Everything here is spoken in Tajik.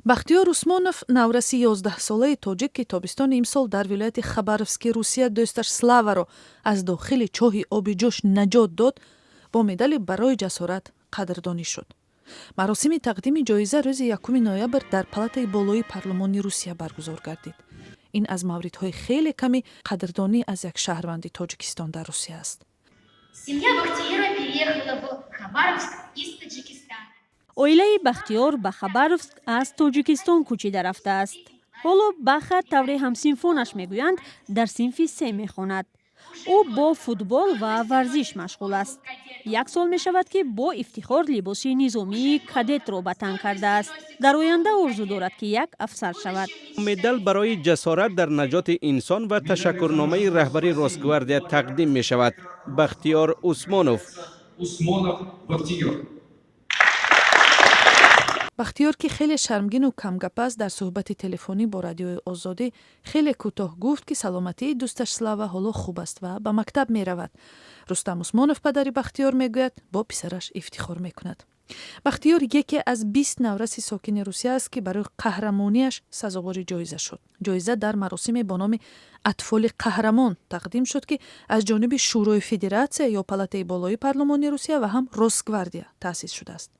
Бахтиёр Усмонов, навраси 11-солаи тоҷик, ки тобистони имсол дар вилояти Хабаровски Русия дӯсташ Славаро аз дохили чоҳи оби ҷӯш наҷот дод, бо медали «Барои ҷасорат» қадрдонӣ шуд. Маросими тақдими ҷоиза рӯзи 1 ноябр дар палатаи болоии парлумони Русия баргузор гардид. Ин аз мавридҳои хеле ками қадрдонӣ аз як шаҳрванди Тоҷикистон дар Русия аст. Семья Бахтиера переехала в Хабаровск из Таджикистана. Оилаи Бахтиёр ба Хабаровск аз Тоҷикистон кӯчида рафтааст. Ҳоло Баха, тавре ҳамсинфонаш мегӯянд, дар синфи се мехонад. Ӯ бо футбол ва варзиш машғул аст. Як сол мешавад, ки бо ифтихор либоси низомии кадетро ба тан кардааст. Дар оянда орзу дорад, ки як афсар шавад. Медал «Барои ҷасорат дар наҷоти инсон» ва ташаккурномаи раҳбари Росгвардия тақдим мешавад. Бахтиёр Усмонов. Усмонов Бахтиёр. Бахтиёр, ки хеле шармгину камгап аст, дар суҳбати телефонӣ бо Радиои Озодӣ хеле кӯтоҳ гуфт, ки саломатии дӯсташ Слава ҳоло хуб аст ва ба мактаб меравад. Рустам Усмонов, падари Бахтиёр, мегӯяд, бо писараш ифтихор мекунад. Бахтиёр яке аз 20 навраси сокини Русия аст, ки барои қаҳрамониаш сазовори ҷоиза шуд. Ҷоиза дар маросиме бо номи «Атфоли қаҳрамон» тақдим шуд, ки аз ҷониби Шӯрои Федератсия ё палатаи болоии парлумони Русия ва ҳам Росгвардия таъсис шудааст.